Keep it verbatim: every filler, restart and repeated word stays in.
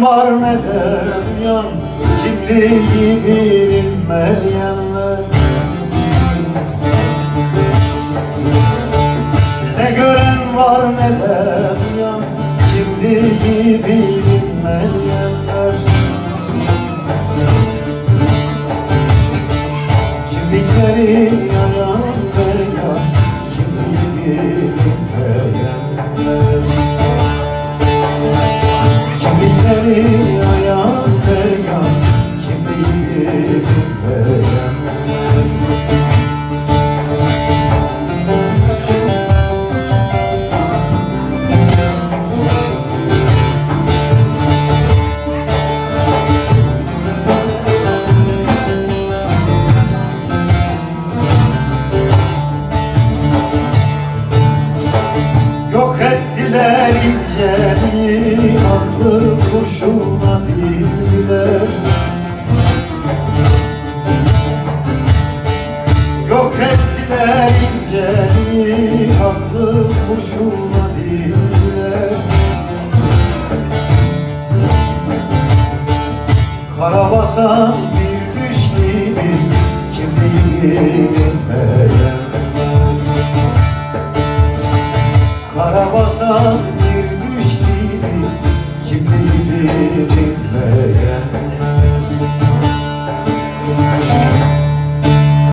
Var ne de duyan, kimliği bilinmeyenler. Ne gören var ne de duyan, kimliği bilinmeyenler. Kimlikleri ayan beyan, kimliği bilinmeyenler. Kimlikleri ayan beyan, kimliği bilinmeyenler. Yok ettiler inceliği, aklı kurşuna dizdiler. Yok ettiler inceliği, aklı kurşuna dizdiler. Karabasan bir düş gibi, kimliği bilinmeyen. Karabasan